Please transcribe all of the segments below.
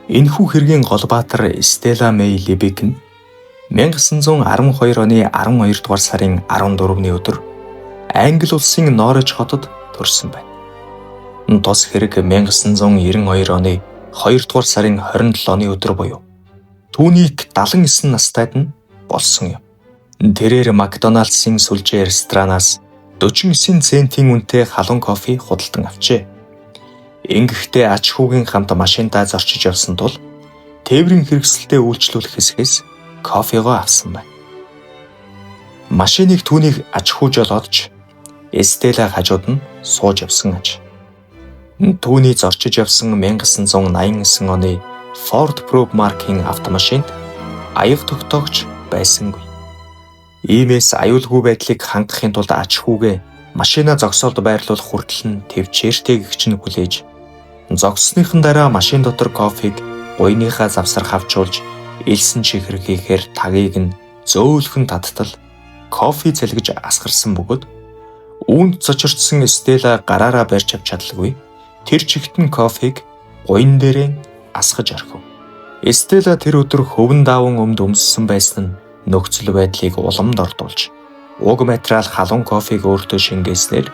Энэхүү хэргийн гол баатар Стелла Мэй Либек нь 1912 оны 12 дугаар сарын 14-ний өдөр Англи улсын Норвич хотод төрсөн байна. Тус хэрэг 1992 оны 2 дугаар сарын 27-ны өдөр буюу түүнийг 79 настайд нь болсон юм. Тэрээр Макдоналдсын сүлжээ ресторанаас 49 центийн үнэтэй халуун кофе худалдан авчээ. Ингэхдээ ач хүүгийн хамт машиндаа зорчиж явсан тул тээврийн хэрэгсэлтэд үйлчлүүлэх хэсгээс кофегоо авсан байна. Машиныг түүнийг аж хүү жолоодож Стелла хажууд нь сууж явсан аж. Түүний зорчиж явсан 1989 оны Ford Probe маркийн автомашинд аяга тогтоогч байсангүй. Иймээс аюулгүй байдлыг хангахын тулд ач хүүгээ машина зогсоолд байрлуулах хүртэл нь тэвчээртэй гэгч нь хүлээж, зогссныхан дараа машин дотор кофег гуйныхаа завсар хавчуулж элсэн чихэр хийхээр тагийг нь зөөлхөн таттал кофе цалгиж асгарсан бөгөөд үүнд цочирдсан Стелла гараараа барьж авч чадалгүй тэр чигт нь кофег гуйн дээрээ асгаж орхив. Стелла тэр өдөр хөвөн даавн өмд өмссөн байсан нь нөхцөл байдлыг уламд ордуулж, уг материал халуун кофег өөртөө шингээснээр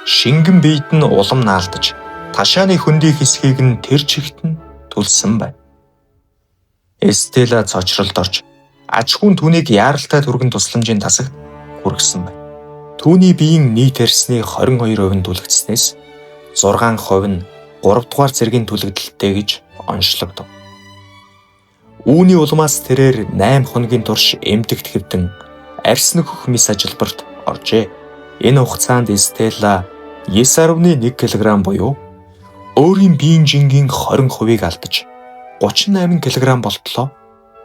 шингэн биед нь улам наалдаж, ташааны хөндий хэсгийг нь тэр чигт нь түлсэн байна. Стелла цочролд орж, аж ахуйн түүнийг яаралтай түргэн тусламжийн тасагт хүргэсэн байна. Түүний биеийн нийт арьсны 22% нь түлэгдснээс 6% нь 3 дугаар зэргийн түлэгдэлтэй гэж онцлогдов. Үүний улмаас тэрээр 8 хоногийн турш эмдэгт хэвдэн арьс нөхөх мэс ажилбарт оржээ. Энэ хугацаанд Стелла 9.1 кг буюу өөрийн биеийн жингийн 20%-ийг алдаж 38 кг болтлоо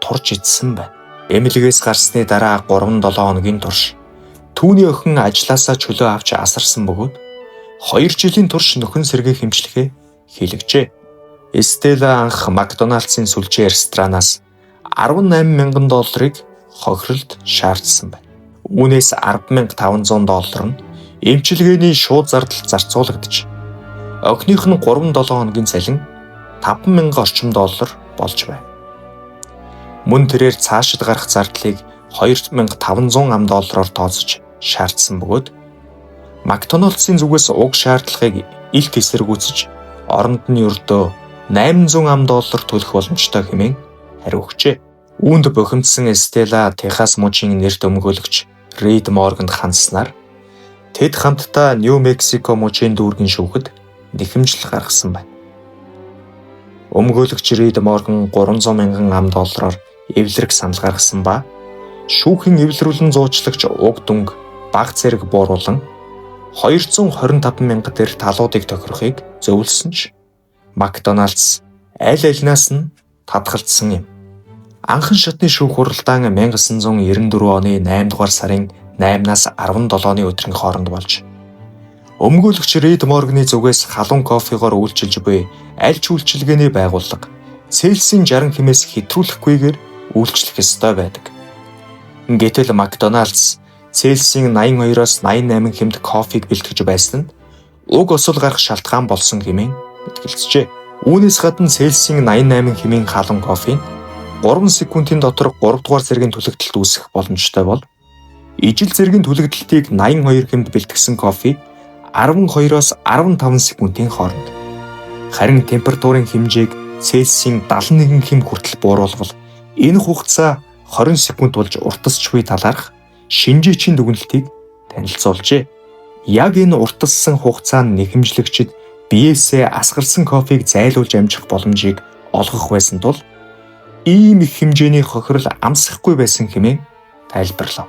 турж идсэн байна. Эмнэлгээс гарсны дараа 3-7 хоногийн турш түүний охин ажлаасаа чөлөө авч асарсан бөгөөд 2 жилийн турш нөхөн сэргээх эмчилгээ хийлгэжээ. Стелла анх Макдоналдсын сүлжээ ресторанаас 18 мянган долларыг хохиролд шаардсан байна. Үүнээс 10,500 доллар нь эмчилгээний шууд зардал зарцуулагдаж, охиных нь 3-7 хоногийн цалин 5 мянган орчим доллар болж байв. Мөн тэрээр цаашид гарах зардлыг 2500 ам доллараар тооцож шаардсан бөгөөд Макдоналдсын зүгээс уг шаардлагыг илт эсэргүүцэж оронд нь ердөө 800 ам доллар төлөх боломжтой хэмээн хариу өгчээ. Үүнд бухимдсан Стелла Техас мужийн нэрт өмгөөлөгч Рид Морганд хандсанаар тэд хамтдаа Нью Мексико мужийн дүүргийн шүүхэд нэхэмжил гаргасан байна. Өмгөөлөгч Рид Морган 300 мянган ам доллараар эвлэрэх санал гаргасан ба шүүхийн эвлэрүүлэн зуучлагч уг дүнг бага зэрэг бууруулан 225 мянга дээр талуудыг тохирохыг зөвлөсөн ч Макдоналдс аль альнаас нь татгалзсан юм. Анхан шатны шүүх хуралдаан 1994 оны 8 дугаар сарын 8-наас 17-ны өдрийн хооронд болж өмгөөлөгч Рид Морганы зүгээс халуун кофегоор үйлчилж буй аль ч үйлчилгээний байгууллага Цельсийн 60 хэмээс хэтрүүлэхгүйгээр үйлчлэх ёстой байдаг. Гэтэл Макдоналдс Цельсийн 82-оос 88 хэмд кофег бэлтгэж байсан нь уг осол гарах шалтгаан болсон хэмээн мэтгэлцжээ. Үүнээс гадна Цельсийн 88 хэмийн халуун кофе нь 3 секундын дотор 3 дугаар зэргийн түлэгдэлт үүсгэх боломжтой бол ижил зэргийн түлэгдэлтийг 82 хэмд бэлтгэсэн кофе 12-оос 15 секундын хооронд. Харин температурын хэмжээг Цельсийн 71 хэм хүртэл бууруулбал энэ хугацаа 20 секунд болж уртасч буй талаарх шинжээчийн дүгнэлтийг танилцуулжээ. Яг энэ уртассан хугацаа нь нэхэмжлэгчид биеэсээ асгарсан кофег зайлуулж амжих боломжийг олгох байсан тул ийм их хэмжээний хохирол амсахгүй байсан хэмээн тайлбарлав.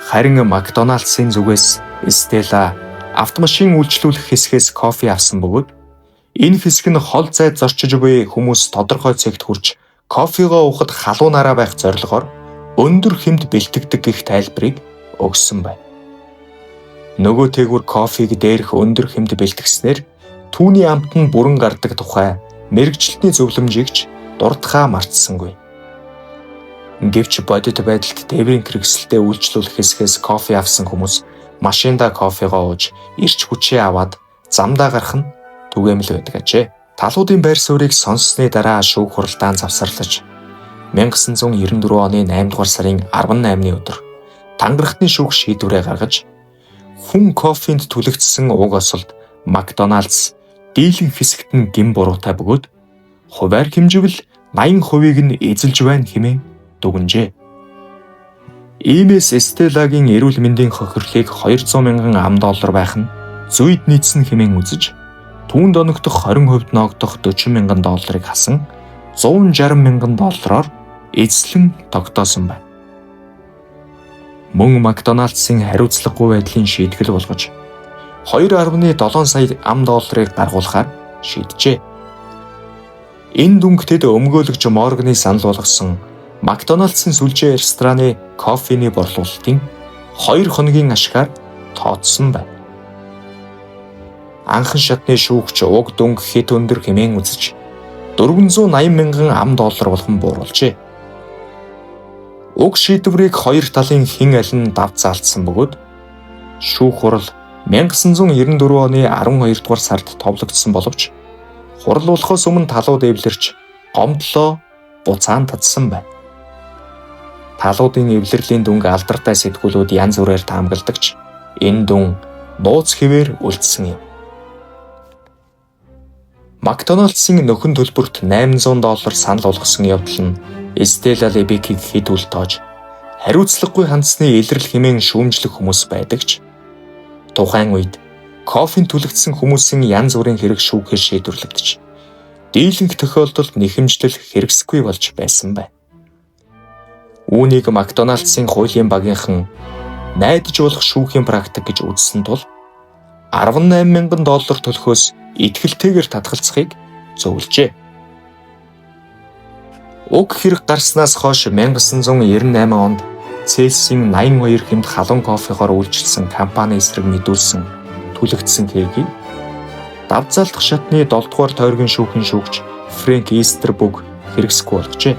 Харин Макдоналдсын зүгээс Стелла автомашин үйлчлүүлэх хэсгээс кофе авсан бөгөөд энэ хэсэг нь хол зайд зорчиж буй хүмүүс тодорхой цагт хүрч кофегоо уухад халуунаараа байх зорилгоор өндөр хэмд бэлтгэдэг гэх тайлбарыг өгсөн байна. Нөгөө тээгүүр кофег дээрх өндөр хэмд бэлтгэснээр түүний амт нь бүрэн гардаг тухай мэргэжилтний зөвлөмжийг ч дурдахаа мартсангүй. Гэвч бодит байдалд тээврийн хэрэгсэлтэд үйлчлүүлэх хэсгээс кофе авсан хүмүүс машиндаа кофегоо ууж, эрч хүчээ аваад замдаа гарах нь түгээмэл байдаг ажээ. Талуудын байр суурийг сонссны дараа шүүх хуралдаан завсарлаж 1994 оны 8 дугаар сарын 18-ны өдөр тангарахтны шүүх шийдвэрээ гаргаж хүн кофенд түлэгдсэн уг осолд Макдоналдс дийлэнх хэсэгт нь гэм буруутай бөгөөд хувиар хэмживэл 80%-ийг нь эзэлж байна хэмээн дүгнжээ. Иймээс Стеллагийн эрүүл мэндийн хохирлыг 200 мянган ам доллар байх нь зүйд нийцсэн хэмээн үзэж түүнд оногдох 20% ноогдох 40 мянган долларыг хасан 160 мянган доллараар эзлэн тогтоосон байна. Мөн Макдоналдсын хариуцлагагүй байдлын шийтгэл болгож 2.7 сая ам долларыг гаргуулахар шийджээ. Энэ дүнг тэд өмгөөлөгч Морганы санал болгосон Макдоналдсын сүлжээ рестораны кофений борлуулалтын 2 хоногийн ашгаар тооцсон байна. Анхан шатны шүүгч уг дүнг хэт өндөр хэмээн үзэж 480 мянган ам доллар болгон бууруулжээ. Уг шийдвэрийг хоёр талын хэн аль нь давж заалтсан бөгөөд шүүх хурал 1994 оны 12 дугаар сард товлогдсон боловч хурал болохоос өмнө талууд эвлэрч гомдлоо буцаан татсан байна. Талуудын эвлэрлийн дүнг алдартай сэтгүүлүүд янз бүрээр таамагладагч энэ дүн нууц хэвээр үлдсэн юм. Макдоналдсын нөхөн төлбөрт 800 доллар санал болгосон явдал нь Стелла Лебекийг хэд үл тоож хариуцлагагүй хандсны илрэл хэмээн шүүмжлэх хүмүүс байдаг ч тухайн үед кофенд түлэгдсэн хүмүүсийн янз бүрийн хэрэг шүүхээр шийдвэрлэгдэж дийлэнх тохиолдолд нэхэмжлэл хэрэгсэхгүй болж байсан байна. Үүнийг Макдоналдсын хуулийн багийнхан найдаж болох шүүхийн практик гэж үзсэн тул 18 мянган доллар төлөхөөс итгэлтэйгээр татгалзахыг зөвлөжээ. Уг хэрэг гарснаас хойш 1998 онд Цельсийн 82 хэмт халуун кофегоор үйлчилсэн компани эсрэг мэдүүлсэн түлэгдсэн хэргийг давзаалдах шатны 7 дугаар тойргийн шүүхийн шүүгч Фрэнк Истербүг хэрэгсэхгүй болгожээ.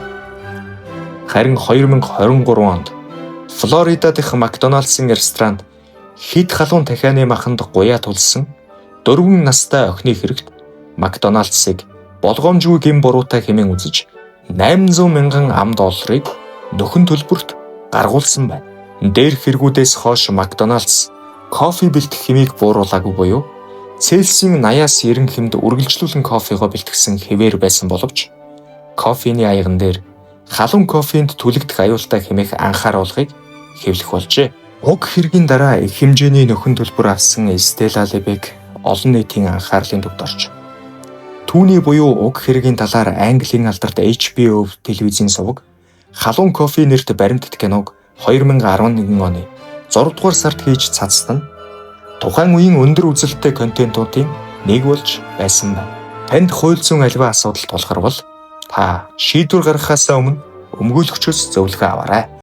Харин 2023 онд Флорида дахь Макдоналдсын ресторанд хэд халуун тахианы маханд гуяа тулсан 4 настай охины хэрэгт Макдоналдсыг болгоомжгүй гэм буруутай хэмээн үзэж 800 мянган ам долларыг нөхөн төлбөрт гаргуулсан байна. Дээрх хэрэгүүдээс хойш Макдоналдс кофе бэлтгэх хэмийг бууруулаагүй буюу Цельсийн 80-аас 90 хэмд үргэлжлүүлэн кофегоо бэлтгэсэн хэвээр байсан боловч кофений аяган дээр халуун кофенд түлэгдэх аюултай хэмээх анхааруулгыг хэвлэх болжээ. Уг хэргийн дараа их хэмжээний нөхөн төлбөр авсан Стелла Лебек олон нийтийн анхаарлын төвд орж түүний буюу уг хэргийн талаар Английн алдарт HBO телевизийн суваг Халуун кофе нэрт баримтат киног 2011 оны 6 дугаар сард хийж цацсан нь тухайн үеийн өндөр үзэлттэй контентуудын нэг болж байсан байна. Танд хууль зүйн аливаа асуудал тулгарвал та шийдвэр гаргахаас өмнө өмгөөлөгчөөс зөвлөгөө аваарай.